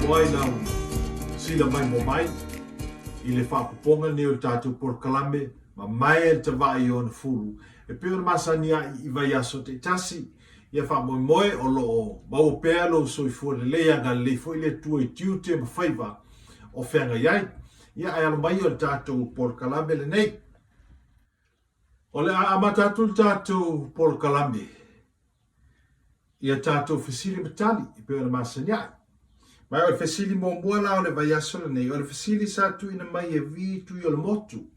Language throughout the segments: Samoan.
maoa ai lau sila maimoa mai i le faapopoga lenei o le tatou polokalame Mamae le Tavaai i Ona Fulu e pei ona masani ai i vaiaso taitasi. Ia faamoemoe o lo o maua pea lou soifua lelei agalelei foi le Atua i tiute ma faiva o feagai ai. Ia ae alo mai o le tatou polokalame lenei. O le a amata atu le tatou polokalame i a tatou fesili ma tali e pei ona masani ai. Ma o le fesili muamua la o le vaiaso lenei, o le fesili sa tuuina mai e Vi Tuiolemotu.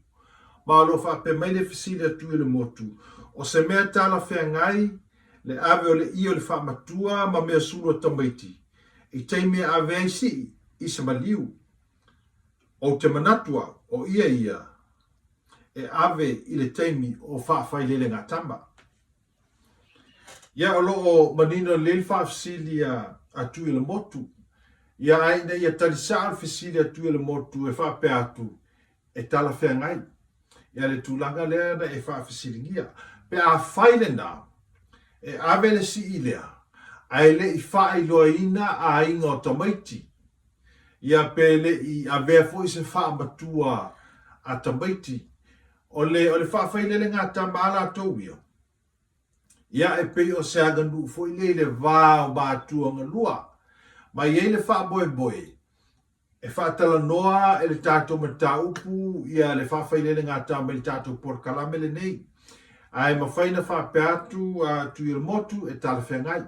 Ma o lo o faapea mai le fesili a Tuiolemotu, o se mea talafeagai le ave o le ie o le faamatua ma mea sulu a tamaiti i taimi e ave ai sii i se maliu. Ou te manatu au, o ia ia e ave i le taimi o faafailelega-tama. Ia, o lo o manino lelei le faafesili a Tuiolemotu. Ia, ae ina ia tali sao le fesili a Tuiolemotu e faapea atu, e talafeagai ia le tulaga lea na e faafesiligia. Pe a fai lena, e ave le sii lea, ae le i faailoaina aiga o tamaiti, ia pe le i avea foi se faamatua a tamaiti. O le, o le faafailelega tama a latou ia, ia e pei o se aganuu foi lea i le va o matua galua. Ma e i ai le faamoemoe, E faatalanoa e le tatou mataupu ia le faafailelega tama i le tatou polokalame lenei, ae mafai na faapea atu a Tuiolemotu e talafeagai.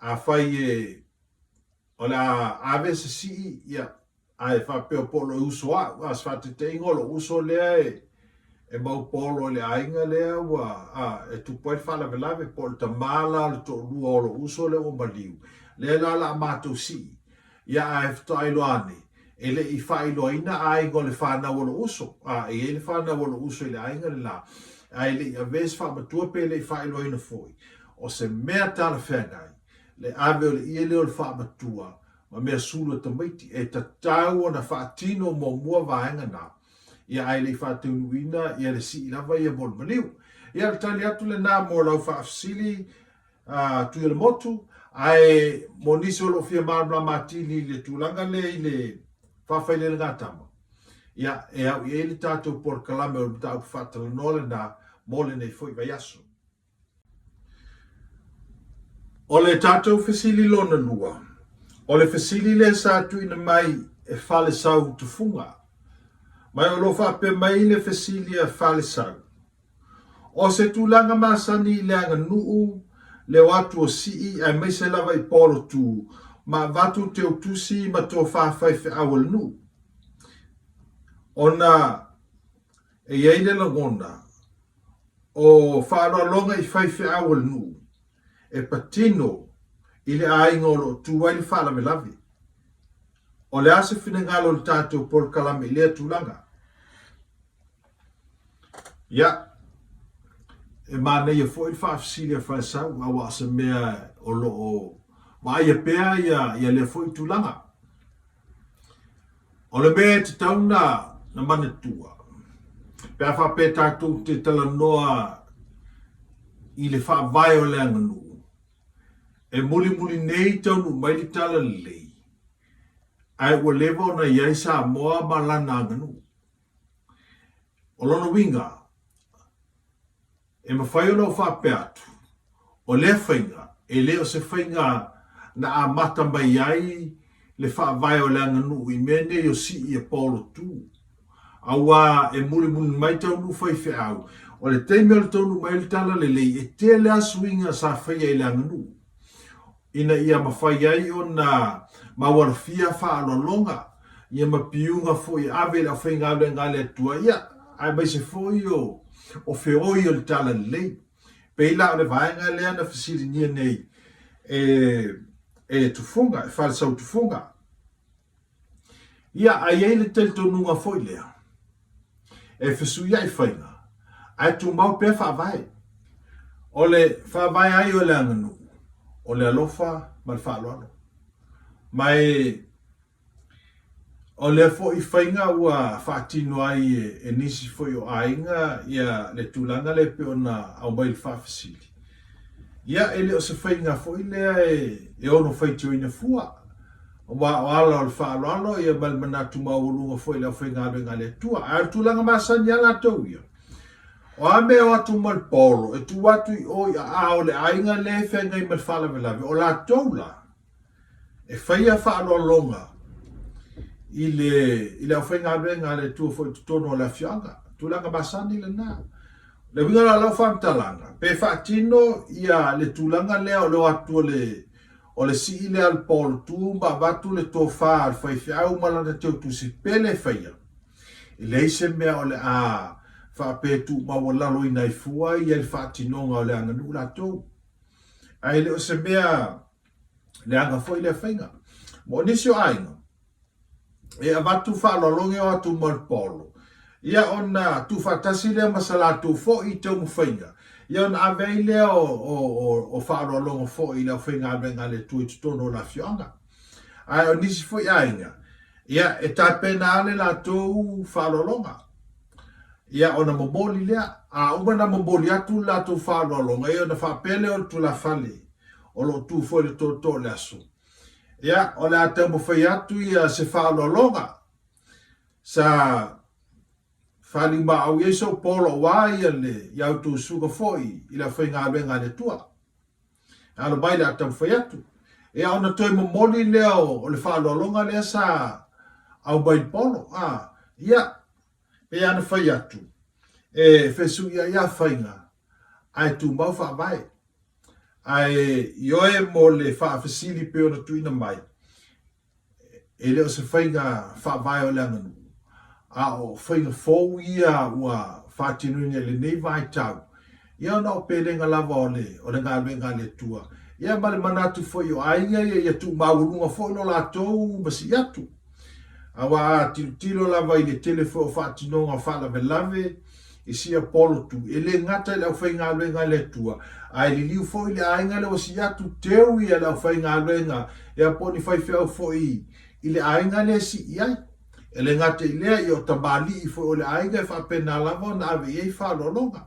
Afai e o le a ave se sii, ia, ae faapea po o lou uso a'u, a o se faataitaiga o lou uso lea e e mau paolo i le aiga lea ua a e tupu ai le faalavelave, po o le tama la o le toalua o lou uso lea ua maliu, lea la o le a matou sii. Ia ae faatoa iloa ane, e le i faailoaina aiga o le fanau o lou uso. A, e i ai le fanau o lou uso i le aiga le la, ae le i avea se faamatua pe le i faailoaina foi. O se mea talafeagai, le ave o le ie lea o le faamatua ma mea sulu a tamaiti. E tatau ona faatino muamua vaega na, ia ae le i faataunuuina ia le sii lava ia mo le maliu. Ia o le tali atu lena mo lau faafesili. Tuiolemotu, ae mo nisi o lo o fia malamalama atili i le tulaga lea i le faafailelega-tama, ia, e au i ai le tatou polokalame o le mataupu faatalanoa lena mo lenei foi vaiaso. O le tatou fesili lona lua, o le fesili lea sa tuuina mai e Falesau Tufuga. Ma o lo o faapea mai le fesili a Falesau, O se tulaga masani i le aganuu, le o atu o Sii aemaise lava i Paolo-tu ma avatu teutusi ma tofa faifeau o le nuu. Ona e i ai le lagona, o faaaloaloga i faifeau o le nuu, e patino i le aiga o lo o tu ai le faalavelave. O le a se finagalo o le tatou polokalame i lea tulaga? Ia, e manaia foi le faafesili a Falesau, aua o se mea o lo o vaaia pea ia, ia lea foi tulaga. O le mea e tatau na, na manatua, pe a faapea tatou te talanoa i le faavae o le aganuu, e mulimuli nei taunuu mai le talalelei, ae ua leva ona i ai Samoa ma lana aganuu. O lona uiga, e mafai ona ou faapea atu, o lea faiga e le o se faiga na amata mai ai le faavae o le aganuu i mea nei o sii e paolo tu, auā e mulimuli mai taunuu faifeau. O le taimi o le taunuu mai o le talalelei, e tele lava suiga sa faia i le aganuu. ina ia mafai ai ona maualafia faaaloaloga ia ma piuga foi e ave i le aufaigaluega a le Atua, ia, aemaise foi o, o feoi o le talalelei. Pei la o le vaega lea na fesiligia nei e, e Tufuga, e Falesau Tufuga. Ia, a i ai le talitonuga foi lea, e fesuiai faiga, ae tumau pea faavae. O le faavae ai o le aganuu, o le alofa ma le faaaloalo. Ma e o lea foi faiga ua faatino ai e, e nisi foi o aiga ia le tulaga lea e pei ona aumai i le faafesili. Ia, e le o se faiga foi lea e, e ono faitioina fua. Aua o ala o le faaaloalo ia ma le manatu maualuga foi i le aufaigaluega a le Atua. Ae o le tulaga masani lava latou ia, o a mea e o atu ma le paolo, e tuu atu i o i aao o le aiga lea e feagai ma le faalavelave, o latou la e faia faaaloaloga i le, i le aufaigaluega a le Atua foi i totonu o le afioaga. Tulaga masani lena. Le uiga la o lau faamatalaga, pe faatino ia le tulaga lea o le o atu o le O le sii lea a le paolotu ma avatu le tofa a le faifeau ma lana teutusi pele e faia, e leai se mea o le a faapea e tuumaualaloina ai fua ia le faatinoga o le aganuu latou. Ae le o se mea leaga foi lea faiga. Ma o nisi o aiga, e avatu faaaloaloga e o atu ma le paolo, ia ona tuufaatasi lea ma sa latou foi taumafaiga, ia ona ave ai lea o faaaloaloga foi i le aufaigaluega a le Atua i totonu o le afioaga. Ae o nisi foi aiga, ia e tapena lava le latou faaaloaloga, ia ona momoli lea. A uma ona momoli atu le latou faaaloaloga, ia ona faapea lea o le tulafale o lo o tu foi i le tootoo o le aso, Ia, o le a taumafai atu ia se faaaloaloga sa faliumaau i ai sou polo aua ia le ia outou susuga foi i le aufaigaluega a le Atua. E alo mai le a taumafai atu. Ia ona toe momoli lea o le faaaloaloga lea sa aumai i le polo. A, ia, pei lava ona fai atu, e fesuiai lava faiga, ae tumau faavae. Ae ioe mo le faafesili pei ona tuuina mai, e le o se faiga faavae o le aganuu, a o faiga fou ia ua faatinoina i lenei vaitau, ia ona o pelega lava o le, o le galuega a le Atua, ia ma le manatu foi o aiga ia ia tuumaualuga foi lo latou masii atu. Aua a tilotilo lava i le tele foi o faatinoga o faalavelave, i sia polotu, e le gata i le aufaigaluega a le Atua, ae liliu foi le aiga lea ua sii atu, teu ia le aufaigaluega, ia po o ni faifeau foi i le aiga lea e sii i ai. E le gata i lea, ia o tamalii foi o le aiga e faapena lava ona ave i ai faaaloaloga.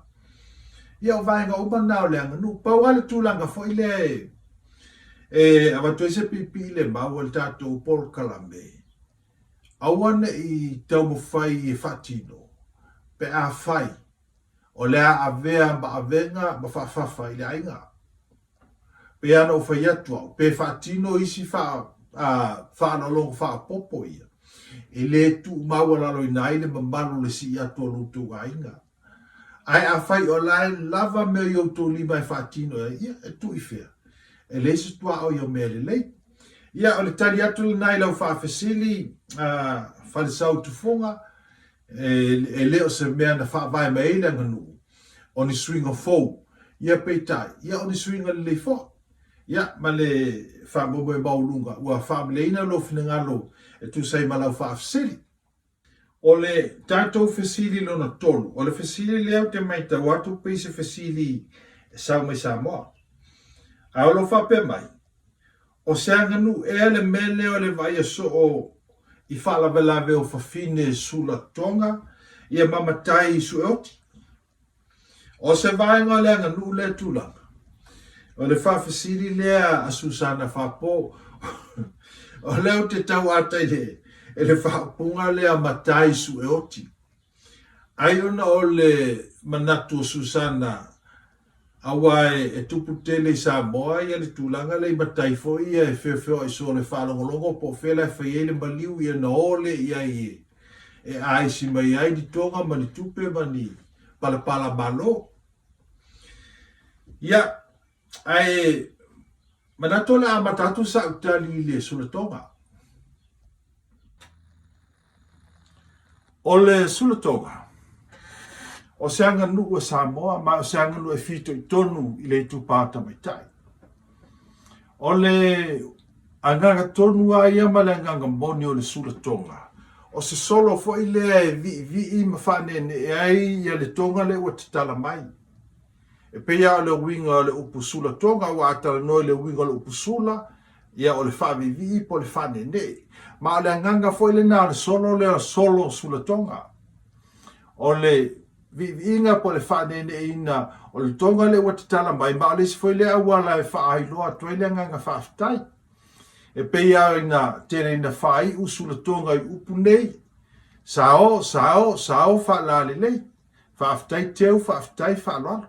Ia o vaega uma na o le aganuu. Pau lava le tulaga foi lea e, e avatu ai se piipii le mau a le tatou polokalame, Aua ne i taumafai e faatino, pe afai o le a avea ma avega ma faafafa i le aiga. Pei lava ona ou fai atu au, pe faatino isi faaaloaloga faaopoopo ia, e le tuumaualaloina ai le mamalu o le sii atu o lo outou aiga. Ae afai o la e lava mea i outou lima e faatino ai, ia, e tuu i fea? E leai se tuaoi o mea lelei. Ia, o le tali atu lena i lau faafesili, Falesau Tufuga, e, e le o se mea na faavae mai ai le aganuu, o ni suiga fou. Ia, peitai, ia, o ni suiga lelei foi. Ia, ma le faamoemoe maualuga, ua faamaleina lou finagalo e tusa ai ma lau faafesili. O le tatou fesili lona tolu, o le fesili lea ou te matau atu pei se fesili e sau mai Samoa. Ae o lo o faapea mai, o se aganuu ea le mea lea o le vaaia soo i faalavelave o fafine sulatoga ia ma matai i sueoti? O se vaega o le aganuu lea tulaga. O le faafesili lea a Susana Fapo. O lea ou te tau ata i le, i le faaupuga lea matai sueoti. Ai ona o le manatu o Susana aua e, e tupu tele i Samoa ia le tulaga lea i matai foi ia e feofeoai solo e faalogologo po o fea la e fai ai le maliu ia ona o lea i ai e e aisi mai ai ni toga ma ni tupe ma ni palapala malo. Ia, ae manatu o le a amata atu sa'u tali i le sulatoga. O le sulatoga, o se aganuu a Samoa ma o se aganuu e fitoitonu i le itupa tamaitai. O le agaga tonu lava ia ma le agaga moni o le sulatoga, o se solo foi lea e viivii ma faaneenee ai ia le toga lea ua tatala mai. E pei lava o le uiga o le upu sulatoga, aua a talanoa i le uiga o le upu sula, ia o le faaviivii po o le faaneenee. Ma o le agaga foi lena o le solo lea o solo sulatoga. O le viiviiga po o le faaneeneeina o le toga lea ua tatala mai, ma o le isi foi lea auala e faailoa atu ai le agaga faafetai. E pei lava ina tele ina faaiu sulatoga i upu nei, Sao, sao, sao faalalelei, faafetai teu, faafetai faaaloalo.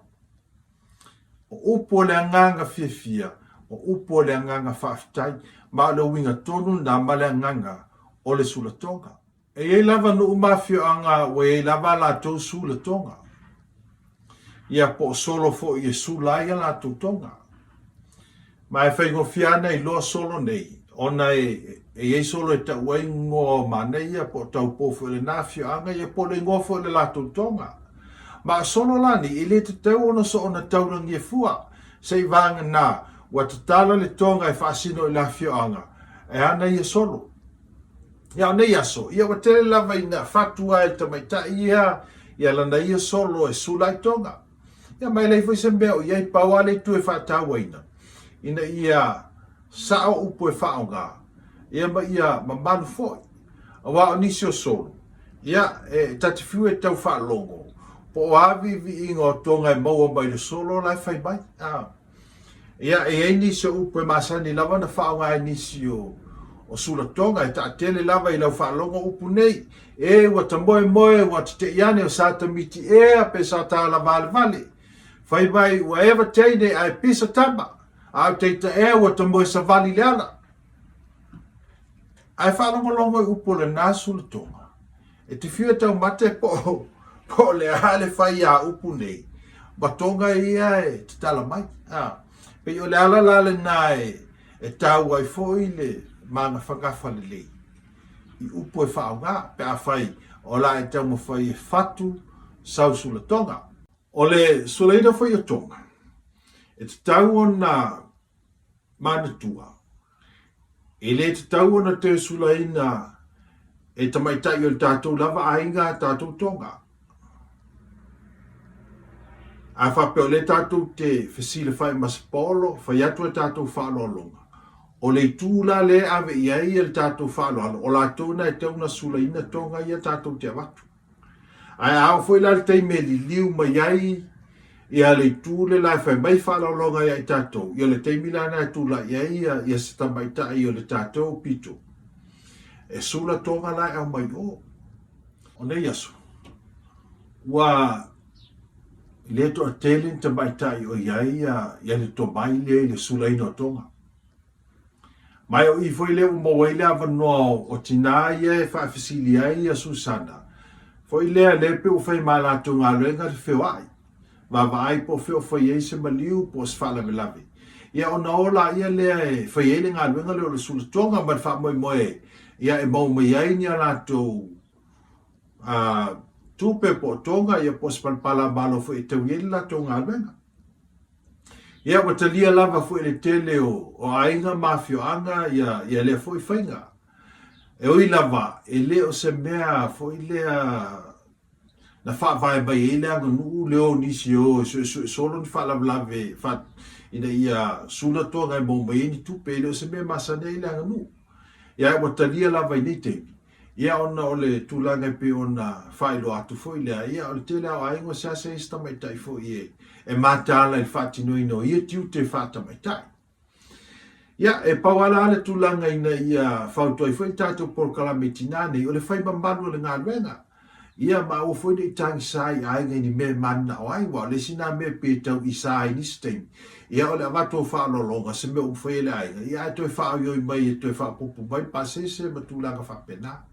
O upu o le agaga fiafia, o upu o le agaga faafetai, ma o le uiga tonu lena ma le agaga o le sulatoga. E i ai lava nuu ma afioaga ua i ai lava a latou sulatoga, ia po o solo foi e sula ai a latou toga. Ma e faigofie lava ona iloa solo nei, ona e i ai solo e tau ai igoa o manaia po o taupou foi o lena afioaga ia po o le igoa foi o le latou toga. Ma o solo la nei, e le tatau ona soona taulagia fua, seiavagana ua tatala le toga e faasino i le afioaga e ana ia solo. Ia o nei aso, ia ua tele lava ina fatu lava e le tamaitai ia ia lana ia solo e sula ai toga. Ia ma e leai foi se mea o i ai, pau lava le itu e faatauaina, ina ia sao upu e faaaoga, ia ma ia mamalu foi. Aua o nisi o solo, ia e ta te fiu e tau faalogo, po o a viiviiga o toga e maua mai le solo la e fai mai. A. Ia, e i ai nisi o upu e masani lava ona faaaoga e nisi o, o sulatoga, e taatele lava i lau faalogo upu nei, E, ua ta moemoe, ua teteʻi ane o sa ta miti ea pe sa ta alavalevale. Fai mai, ua eva teine ae pisa tama, a o teita ea ua ta moe savali le ala. Ae faalogologo i upu o lena sulatoga, E te fiu e taumate po o, po o le a le fai a upu nei, ma toga ia e tatala mai. A, pei o le ala la lena e, e taua ai foi le māgafagafa lelei i upu e faaaoga pe afai o la e taumafai e fatu sau sulatoga. O le sulaina foi o toga, e tatau ona manatua, E le tatau ona toe sulaina e tamaitai o le tatou lava aiga a tatou toga. A faapea o lea tatou te fesilafai ma se paolo, fai atu a tatou faaaloaloga. O le itu la lea e ave i ai le tatou faaaloalo, o latou na e tatau ona sulaina toga ia tatou te avatu. Ae a oo foi la le taimi e liliu mai ai ia le itu le la e fai mai faaaloaloga ia i tatou, ia o le taimi la lena e tulai ai ia, ia se tamaitai o le tatou pito e sula toga la e aumai o. O nei aso, ua le toatele ni tamaitai o i ai ia, ia le tomai lea i le sulaina o toga. Ma e o i foi lea ua maua ai le avanoa o tinā ia e faafesili ai ia Susana, foi lea lea pei ua fai ma latou galuega le feoai, vaavaai po o fea o fai ai se maliu po o se faalavelave. Ia ona o laia lea e fai ai le galuega lea o le sulatoga ma le faamoemoe ia e maua mai ai ni a latou a tupe po o toga ia po o se palapala malo foi e taui ai le latou galuega. Ia, ua talia lava foi e le tele o, o aiga ma afioaga ia, ia lea foi faiga. E ui lava, e le o se mea foi lea na faavae mai ai le aganuu le o nisi e o e suesue solo ni faalavelave fa, ina ia sula toga e maua mai ai ni tupe. E le o se mea masani ai le aganuu. Ia, ua talia lava i nei taimi. Ia ona o le tulaga e pei ona faailoa atu foi lea, ia o le tele lava o aiga o seasea i se tamaitai foi e, e mataala i le faatinoina o ia tiute faatamaitai. Ia, e pau lava la le tulaga ina ia fautua ai foi le tatou polokalame i tinā nei, o le fai mamalu o le galuega. Ia, ma aua foi ne i tagisa i aiga i ni mea e mananao ai, aua o le isi lena mea e pei e tau isa ai nisi taimi, ia o le avatu o faaaloaloga, se mea ua mafai e le aiga, ia ae toe faaoioi mai e toe faaopoopo mai le pasese ma tulaga faapena.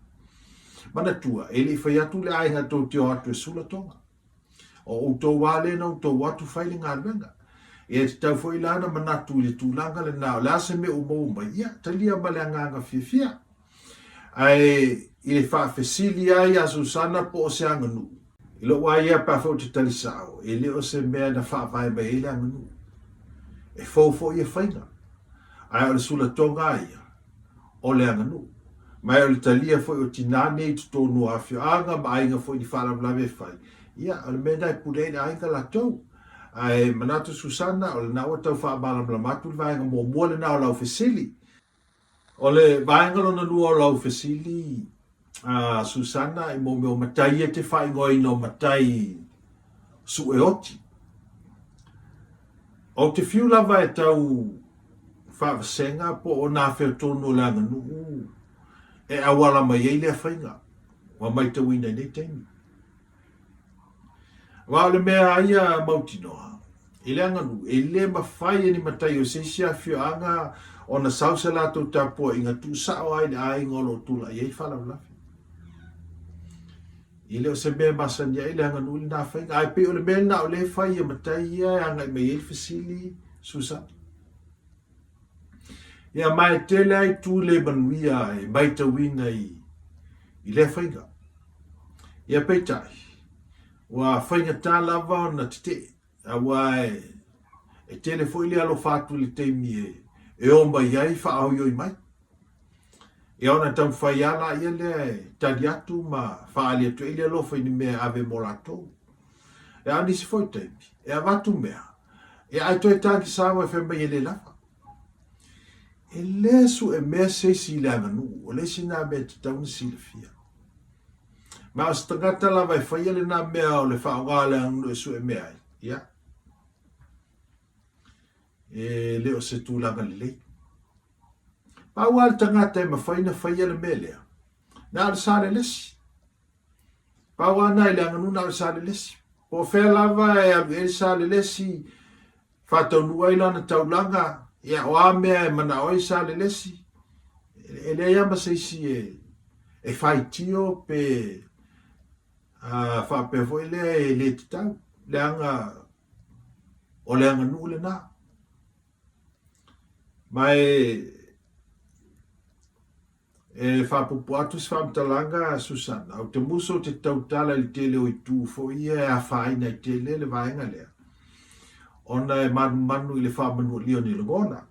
Manatua, e le i fai atu le aiga tou te o atu e sula toga. O outou lava lea na outou o atu fai le galuega. Ia e tatau foi la ona manatu i le tulaga lena, o le a se mea ua maua mai, ia talia ma le agaga fiafia. Ae i le faafesili ai ia Susana po o se aganuu. I lou lava ia pe afai ou te tali sao, e le o se mea na faavae mai ai le aganuu. E fou foi ia faiga. Ae o le sulatoga lava ia, o le aganuu. Ma e o le talia foi o tinā nei i totonu o afioaga ma aiga foi i ni faalavelave e fai, ia, o le mea lena e pule ai le aiga latou. Ae manatu Susana, o lena ua tau faamalamalama atu le vaega muamua lena o lau fesili. O le vaega lona lua o lau fesili, a Susana, i mea o matai ia te faaigoaina o matai sueoti. Ou te fiu lava e tau faavasega po o nafea tonu o le aganuu e auala mai ai lea faiga ua maitauina i nei taimi. Aua o le mea a ia mautinoa, i le aganuu, e le mafai e ni matai o se isi afioaga ona sau se latou tapuaiga tuusao ai i le aiga o lo o tulai ai faalavelave. E le o se mea e masani ai le aganuu i lena faiga, ae pei o le mea lena o lea e fai e matai ia e agai mai ai le fesili, Susan. Ia ma e tele lava itu le manuia e maitauina i, i lea faiga. Ia peitai, ua faigata lava ona tetee, aua e, e tele foi le alofa atu i le taimi e, e o mai ai faaoioi mai. Ia ona taumafai lava laia lea e tali atu ma faaali atu ai le alofa i ni mea e ave mo latou. Ia a o nisi foi taimi, e avatu mea, ia ae toe tagisa e fai mai e le lava. E le sue mea se isi i le aganuu, o le isi lena mea e tatau ona silafia. Ma o se tagata lava e faia lena mea o le faaaoga o le aganuu e sue mea ai, ia, e le o se tulaga lelei. Pau lava le tagata e mafai ona faia le mea lea, na o le Salelesi. Pau lava lena i le aganuu na o le Salelesi. Po o fea lava e alu i ai le Salelesi, faataunuu ai lana taulaga, ia o a mea e manao ai Salelesi, e leai lava ma se isi e, e faitio pe a, faapea foi lea e le tatau, leaga o le aganuu lena. Ma e, e faapuupuu atu se faamatalaga, Susana, ou te musu ou te tautala i le tele o itu foi ia e afaina ai tele le vaega lea, ona e manumanu i le faamanualia o ni lagona.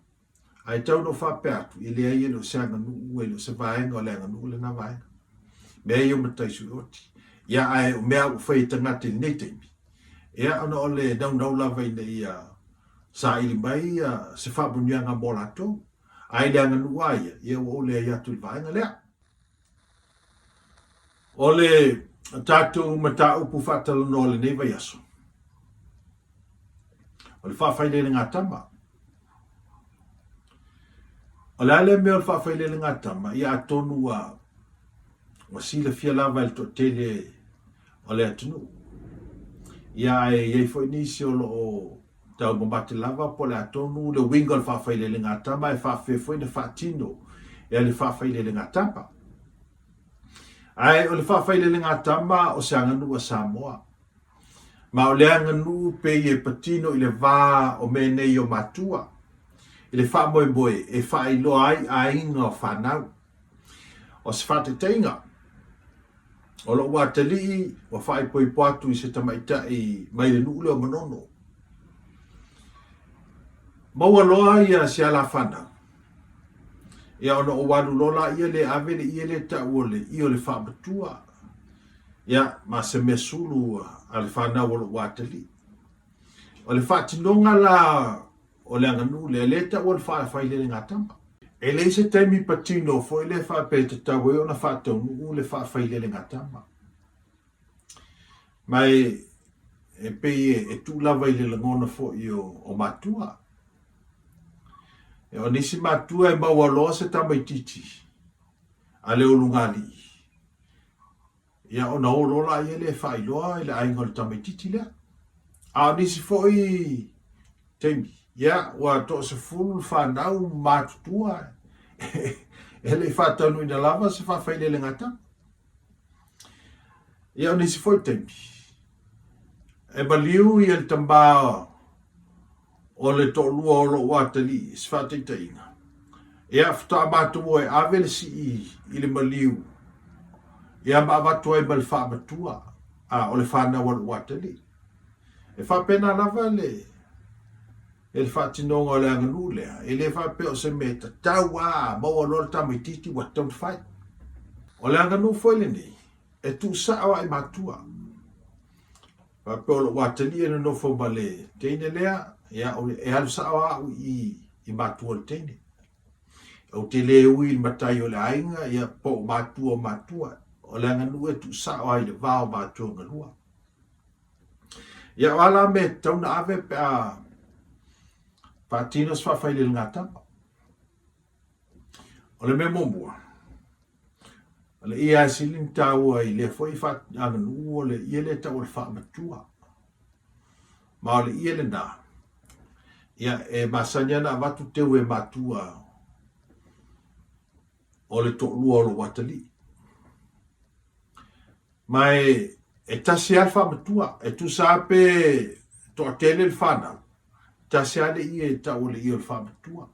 Ae tau ina ou faapea atu, e leai e le o se aganuu, e le o se vaega o le aganuu lena vaega. Mea ia o matai suioti. Ia, ae o mea ua fai e tagata i lenei taimi, ia, ona o le naunau lava ina ia saili mai se faamanuiaga mo latou. Ae i le aganuu lava ia, ia ua ou leai atu i le vaega lea. O le tatou mataupu faatalanoa o lenei vaiaso, o le faafailelega-tama. O le a lea mea o le faafailelega-tama? Ia atonu ua, ua silafia lava e le toatele o le atunuu. Ia ae i ai foi nisi o lo o taumamate lava po o le a tonu le uiga o le faafailelega-tama ae faafefea foi ona faatino e le faafailelega-tama. Ae o le faafailelega-tama o se aganuu a Samoa. Ma o le aganuu pei e patino i le va o mea nei o matua, i le faamoemoe e faailoa ai aiga o fanau. O se faataitaiga, o lou atalii ua faaipoipo atu i se tamaitai mai le nuu lea o Manono. Maua loa ia si alafanau, ia ona ou alu loa laia lea e ave le ie lea e tau o le ie o le faamatua, ia ma se mea sulu a le fanau o lou atalii. O le faatinoga la O le aganuu lea, lea e taua le faafailelega-tama. E leai se taimi patino foi lea faapea e tatau ai ona faataunuu le faafailelega-tama. Ma e, e pei e, e tuu lava i le lagona foi o, o matua. E, o nisi matua e maua loa se tamaitiiti a le ulugalii, Ia ona o loa laia lea e faailoa i le aiga o le tamaitiiti lea. A o nisi foi taimi, ia ua toasefulu le fanau matutua e le i faataunuuina lava se faafailelega-tama. Ia o nisi foi taimi, e maliu ia le tama o le toalua o lou atalii, se faataitaiga. Ia, faatoa matou o e ave le sii i le maliu, ia ma avatu ai ma le faamatua, a o le fanau a lou atalii. E faapena lava le e le faatinoga o le aganuu lea, e le faapea o se mea e tatau a maua loa le tamaitiiti ua tatau ona fai. O le aganuu foi lenei, e tuusao lava i matua. Faapea o lou atalii e nonofo ma le teine lea, ia, e alu sao lava au i i matua o le teine. Ou te le ui i le matai o le aiga, ia, po o matua o matua. O le aganuu e tuusao lava i le va o matua na lua. Ia, o a la mea e tatau ona ave pe a faatino se faafailelega tama? O le mea muamua, o le ie lava e sili ona taua i lea foi aganuu o le ie lea e tau o le faamatua. Ma o le ie lena, ia, e masani lava ona avatu teu e matua o le toalua o lou atalii. Ma e, e tasi lava le faamatua, e tusa lava pe toatele le fanau, tasi lava le ie e tau o le ie o le faamatua.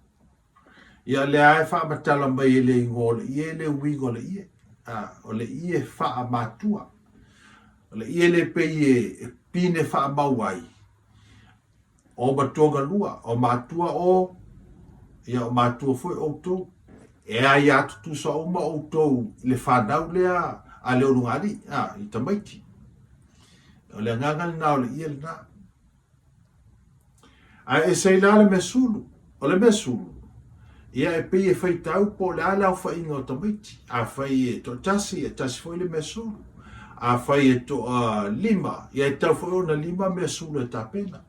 Ia lea lava e faamatala mai e le igoa o le ie le uiga o le ie. A, o le ie faamatua. O le ie lea pei e, e pine faamau ai, O matuagalua, o matua o, ia o matua foi outou. E aia tutusa uma outou i le fanau lea a le ulugalii, a, i tamaiti. O le agaga lena o le ie lena. Ae ese ai la le mea sulu. O le mea sulu, ia e pei e faitau po o le a le aofaiga o tamaiti. Afai e toatasi, e tasi foi le mea sulu. Afai e toalima, ia e tatau foi ona lima mea sulu e tapena.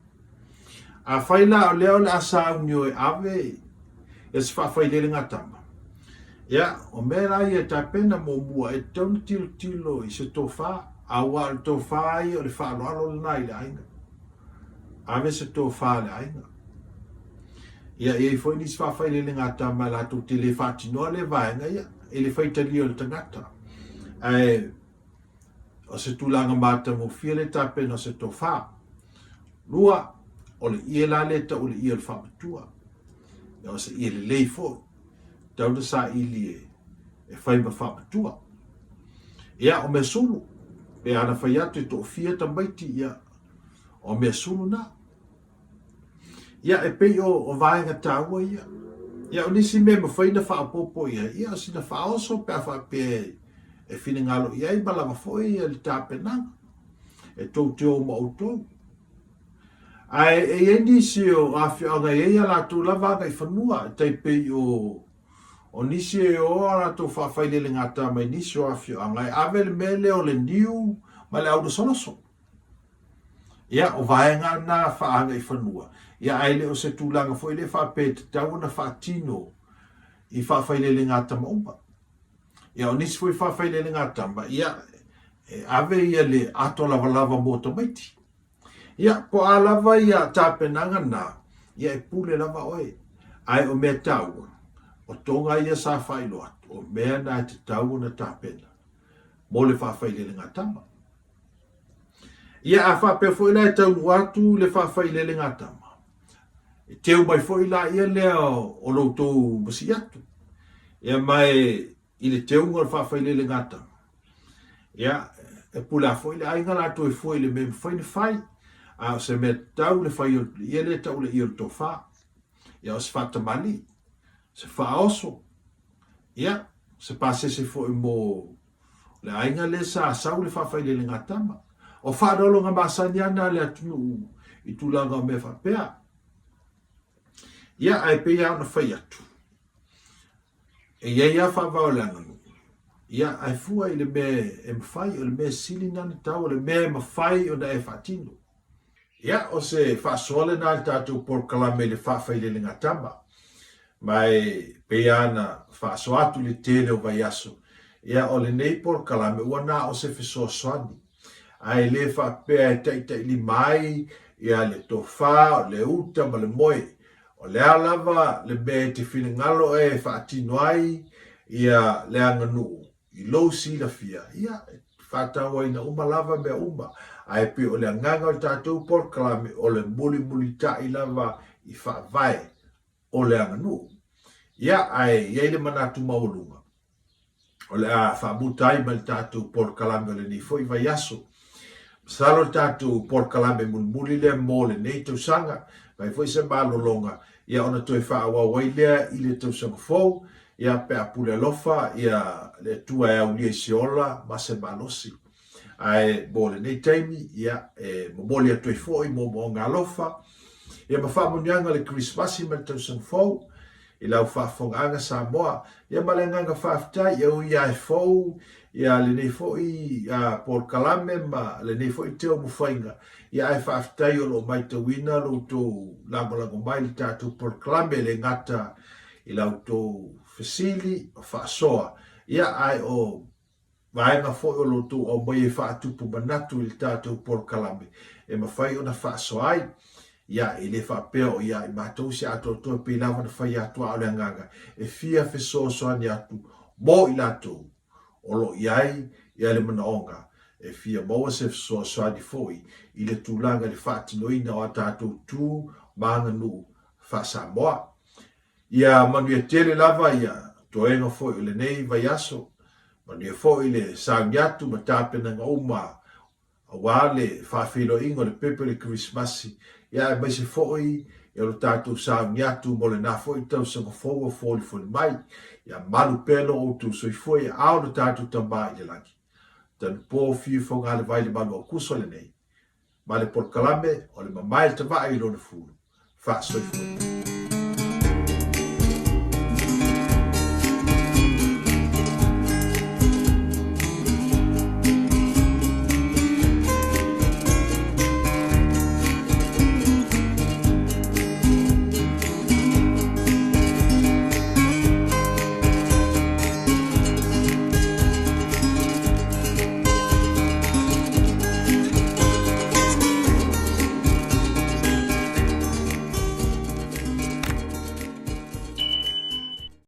Afai la o lea o le a sauni o e ave ia se faafailelega tama, ia o mea la ia e tapena muamua e tatau ona tilotilo i se tofa, aua o le tofa ia o le faaaloalo lena i le aiga. Ave se tofa a le aiga. Ia, e i ai foi nisi faafailelega tama latou te le faatinoa lea vaega, ia, i le faitalia o le tagata. Ae o se tulaga matagofie le tapena o se tofa. Lua, o le ie la lea tau o le ie o le faamatua. Ia, o se ie lelei foi. Tau na saili e, e fai ma faamatua. Ia, o mea sulu, pe ana fai atu e toafia tamaiti, ia, o mea sulu na. Ia, e pei o, o vaega taua ia. Ia, o nisi mea e mafai ona faaopoopo i ai, ia, o sina faaoso pe a faapea e finagalo i ai ma lava foi le tapenaga e tou te o ma outou. Ae e i ai nisi o afioaga e i ai a latou lava agaifanua, e tai pei o o nisi e o a latou faafailelegata mai nisi o afioaga e ave le mea lea o le niu ma le aulosoloso. Ia, o vaega na faaagaifanua, ia ae le o se tulaga foi lea faapea e tatau ona faatino i faafailelegata uma. Ia, o nisi foi faafailelegata, ia, e ave ia le ato lavalava mo tamaiti. Ia, po a lava ia tapenaga na, ia e pule lava oe. Ae o mea taua, o toga ia sa faailoa atu, o mea na e tatau ona tapena mo le faafailelegata. Ia, a faapea foi la e taunuu atu le faafailelega tama, e teu mai foi la ia lea o lo outou masii atu. Ia, ma e i le teuga o le faafailelega tama, ia, e pule a foi le aiga latou e fua i le mea e mafai ona fai, a o se mea tatau le fai o ia lea tau le ia o le tofa. Ia, o se faatamalii, se faaoso, ia, se pasese foi mo O le aiga lea sa sau le faafailelega tama. O faaaloaloga masani lava na a le atunuu i tulaga o mea faapea. Ia, ae pei lava ona fai atu, e i ai lava faavae o le aganuu, ia, ae fua i le mea e mafai, o le mea sili na ona tau, o le mea e mafai ona e faatino. Ia, o se faasoa lena i le tatou polokalame i le faafailelega tama. Ma e pei lava ona faasoa atu i le tele o vaiaso, ia, o lenei polokalame ua na o se fesoasoani, ae le faapea e taitailima ai ia le tofa, o le uta ma le moe. O le a lava le mea e te finagalo oe e faatino ai ia le aganuu, I lou silafia, ia, e faatauaina uma lava mea uma, ae pei o le agaga o le tatou polokalame o le mulimulitai lava i faavae o le aganuu. Ia, ae i ai le manatu maualuga, o le a faamuta ai ma le tatou polokalame o lenei foi vaiaso. Masalo le tatou polokalame mulimuli lea mo lenei tausaga, fai foi se malologa, ia ona toe faaauau ai lea i le tausaga fou, ia pe a pule alofa ia le Atua e aulia i se ola ma se malosi. Ae mo lenei taimi, ia e momoli atu ai foi moomooga alofa, ia ma faamanuiaga o le Kerisimasi ma le tausaga fou i lau faafofogaaga Samoa, ia ma le agaga faafetai, e ui lava e fou ia lenei foi polokalame ma lenei foi teumafaiga, ia ae faafetai o lo o maitauina lo outou lagolago mai i le tatou polokalame, e le gata i la outou. fesili, o faasoa, ia ae o vaega foi o lo outou aumaia e faatupu manatu i le tatou polokalame e mafai ona faasoa ai. Ia, e le faapea o ia i matou se atoatoa e pei lava ona fai atu, a o le agaga e fia fesoasoani atu mo i latou o lo o i ai ia le manaoga e fia maua se fesoasoani foi i le tulaga i le faatinoina o a tatou tu ma aganuu faa-Samoa. Ia manuia tele lava ia toega foi o lenei vaiaso, manuia foi le sauni atu ma tapenaga uma aua le faafeiloaiga o le pepe o le Kerisimasi, ia aemaise foi o lo tatou sauni atu mo lena foi tausaga fou o folifoli mai. Ia malu pea lo outou soifua i aao o lo tatou Tama i le lagi. Tanupo fiu Fogalevai le malu aukuso lenei ma le polokalame o le mamae le tavae i lona fulu. Faasoifua.